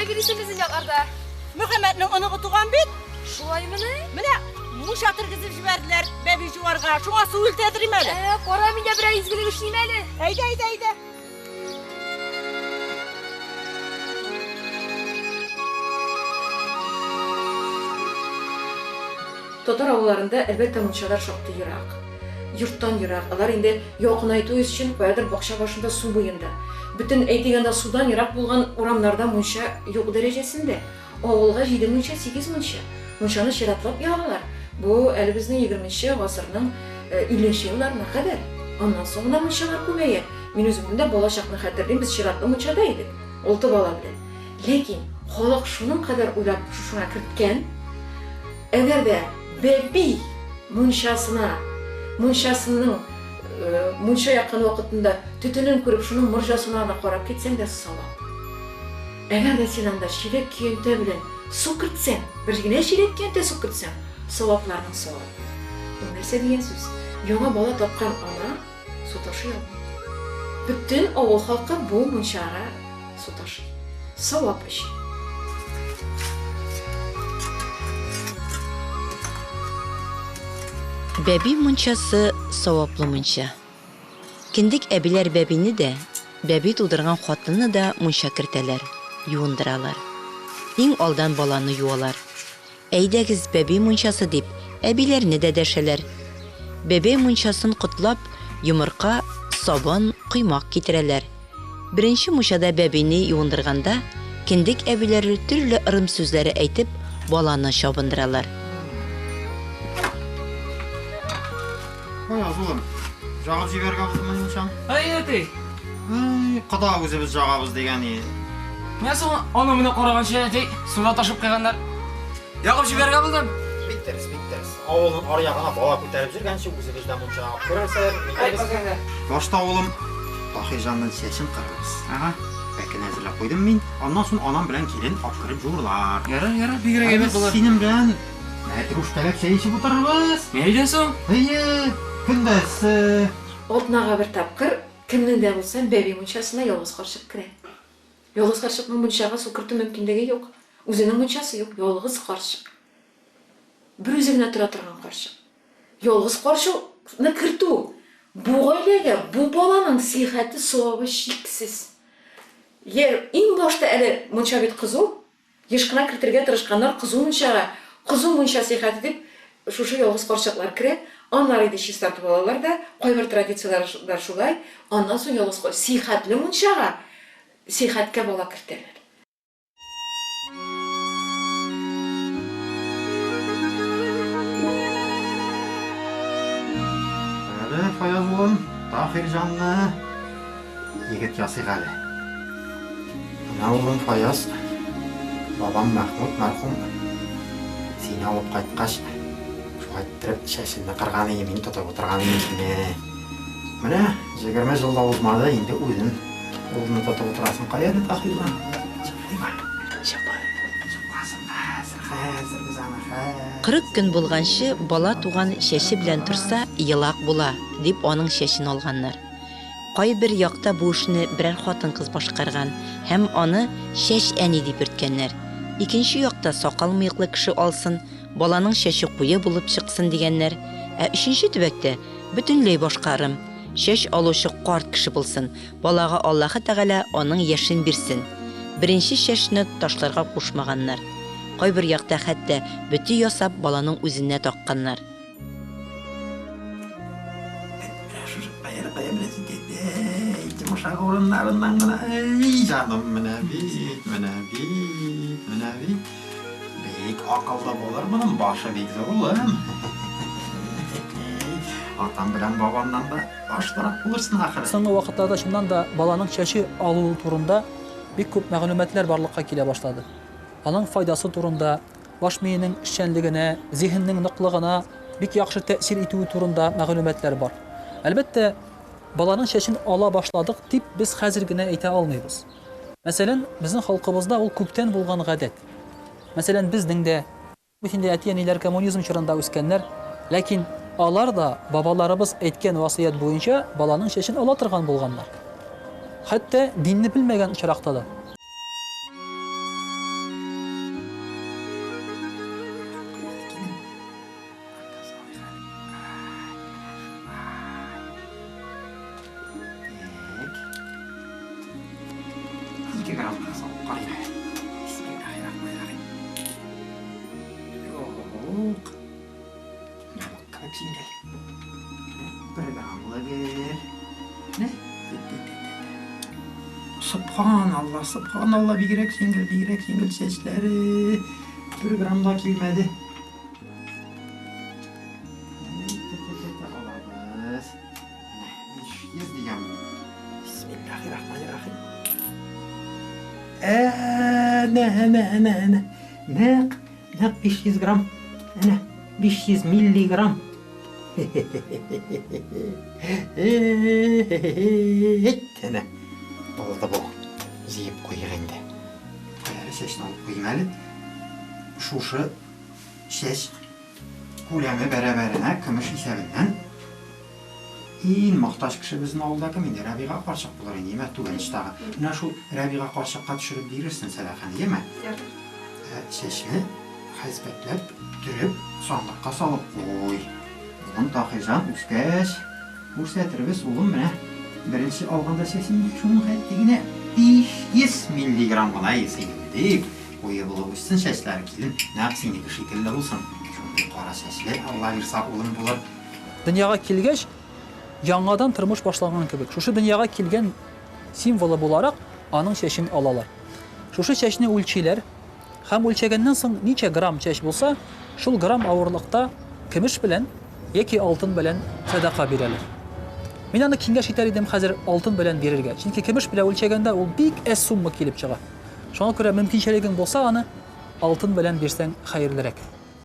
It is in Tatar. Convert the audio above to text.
Нишләп йөрисең безнең якларда? Мөхәммәтнең оныгы туган бит. Шулаймыни? Менә мунча тергезеп җибәрделәр бәби җуарга. Шуңа су илтәдерим әле. Ә, кара, мин дә берәр изгелек эшлим әле. Әйдә, әйдә, әйдә. Татар авылларында, әлбәттә, мунчалар шактый ерак. Йорттан ерак. Алар инде якынайту өчен каядыр бакча башында, су буенда. Бөтен, әйтик, анда судан ерак булган урамнарда мунча юк дәрәҗәсендә. Авылга җиде мунча, сигез мунча. Мунчаны чиратлап ягалар. Бу әле безнең егерменче гасырның илленче елларына кадәр. Аннан соң гына мунчалар күбәя. Мин үземнең дә бала чакны хәтерлим, без чиратлы мунчада идек, алты бала белән. Ләкин халык шуның кадәр уйлап шушыңа керткән, әгәр дә бәби мунчасына, мунчасының мунча яккан вакытында төтенен күреп, шуның морҗасына гына карап китсәң дә савап. Әгәр дә син анда чиләк-көянтә белән су кертсәң, бер генә чиләк-көянтә су кертсәң, савапларның савабы. Ул нәрсә дигән сүз? Яңа бала тапкан ана су ташый алмый. Бөтен авыл халкы бу мунчага су ташый. Савап өчен. Бәби мунчасы, саваплы мунча. Кендек әбиләр бәбине дә, бәби тудырган хатынны да мунча кертәләр, юындыралар. Иң алдан баланы юалар. Әйдәгез, бәби мунчасы дип, әбиләрне дә дәшәләр. Бәбәй мунчасын котлап, йомырка, сабын, коймак китерәләр. Беренче мунчада бәбине юындырганда, кендек әбиләре төрле ырым сүзләре әйтеп, баланы чабындыралар. Аяз, улым, җагып җибәрергә булдымы мунчаны? Әй, әти! Әй, кода үзебез җагабыз дигән и. Менә соң аны моны караганчы, әти, суда ташып куйганнар. Ягып җибәрергә булдым. Бик дөрес, бик дөрес. Авылның аръягына бала күтәреп йөргәнче, үзебез дә мунча ягып күрерсез. Әй, бакәгә. Башта, улым, Таһирҗанның чәчен кырырбыз. Ага. Пәкене әзерләп куйдым мин. Аннан соң анам белән килен апкереп жуырлар. Ярар, ярар, бигрәк әйбәт булыр. Синең белән мәтрүшкәләп чәй эчеп утырырбыз. Әйдә соң. Әйе, көн дә эссе. Атнага бер тапкыр кемнең дә булса бәби мунчасына ялгыз карчык керә. Ялгыз карчыкның мунчага су кертү мөмкинлеге юк. Үзенең мунчасы юк, ялгыз карчык. Берүзе генә тора торган карчык. Ялгыз карчыкны кертү бу гаиләгә, бу баланың сихәте, савабы чиксез. Йә, иң башта әле мунча бит кызу, Еш кына кертергә тырышканнар кызу мунчага. Кызу мунча сихәте дип шушы ялгыз карчыклар керә. Аннары инде чистартып алалар да, кайбер традицияләр шулай, аннан соң ялгыз сихәтле мунчага сихәткә бала кертәләр. Әле, Фаяз улым, Таһирҗанны Егет ясыйк әле. Менә улым Фаяз, бабам Мәхмүт мәрхүм сине алып кайткач, шулай иттереп чәчеңне кырган иде, мин тотып утырган идем сине. Менә 20 ел да узмады, инде үзен кулыңны тотып утырасың. Кая әле Таһирҗан? Чыпыйма. Чыпы. Чыпасын хәзер, хәзер без аны, хәзер. 40 көн булганчы бала туган чәче белән торса, елак була, дип аның чәчен алганнар. Кайбер якта бу эшне берәр хатын-кыз башкарган һәм аны чәч әни дип йөрткәннәр. Икенче якта сакал-мыеклы кеше алсын, баланың чәче куе булып чыксын дигәннәр. Ә өченче төбәктә бөтенләй башка ырым, чәч алучы карт кеше булсын, балага Аллаһы Тәгалә аның яшен бирсен. Беренче чәчне ташларга кушмаганнар. Кайбер якта хәтта бөти ясап баланың үзенә такканнар. Йомшак урыннарыннан гына, әй, җаным, менә бит, менә бит, менә бит. Бик акыллы булыр моның башы бик зур, улым. Атам белән бабамнан да башлырак булырсың ахыры. Соңгы вакытларда чыннан да баланың чәче алу турында бик күп мәгълүматлар барлыкка килә башлады. Аның файдасы турында, баш миенең эшчәнлегенә, зиһеннең ныклыгына бик яхшы тәэсир итүе турында мәгълүматлар бар. Әлбәттә, баланың чәчен ала башладык дип без хәзер генә әйтә алмыйбыз. Мәсәлән, безнең халкыбызда ул күптән булган гадәт. Мәсәлән, безнең дә бит инде әти-әниләр коммунизм чорында үскәннәр, ләкин алар да бабаларыбыз әйткән васыять буенча баланың чәчен ала торган булганнар. Хәтта динне белмәгән очракта да. карыйм әле. Бисмиллахиррахманиррахим. Юк. Мамык кебек җиңел. Бер граммлы бер. Менә. Субханалла, субханалла, бигрәк җиңел, бигрәк җиңел чәчләре. Бер грамм да килмәде. Алабыз. 500 дигән бу. Бисмиллахиррахманиррахим. Әнә, әнә, әнә, әнә. Нәкъ, нәкъ 500 грамм. Әнә, 500 миллиграмм. Әнә, булды бу. Җыеп куйыйк инде. Кая әле чәчне алып куйыйм әле. Шушы чәч күләме бәрабәренә көмеш исәбеннән Ин мохтаҗ кеше безнең авылда кем инде? Рәбига карчык булыр инде, яме, түбән очтагы. Менә шул Рәбига карчыкка төшереп бирерсең сәдаканы, яме? Ә чәчне хәзбәтләп, төреп, сандыкка салып куй. Улым Таһирҗан үскәч, күрсәтербез, улым, менә беренче алганда чәчеңне шуның хәтле генә 500 миллиграмм гына синең, дип, куе булып үссен чәчләре, килен, нәкъ синеке шикелле булсын. Шундый кара чәчле, Алла бирса, улым булыр. Дөньяга килгәч, яңадан тормыш башланган кебек, шушы дөньяга килгән символы буларак, аның чәчен алалар. Шушы чәчне үлчиләр һәм үлчәгәннән соң ничә грамм чәч булса, шул грамм авырлыкта көмеш белән яки алтын белән сәдака бирәләр. Мин аны киңәш итәр идем хәзер алтын белән бирергә. Чөнки көмеш белән үлчәгәндә ул бик әз сумма килеп чыга. Шуңа күрә мөмкинчелегең булса, аны алтын белән бирсәң хәерлерәк.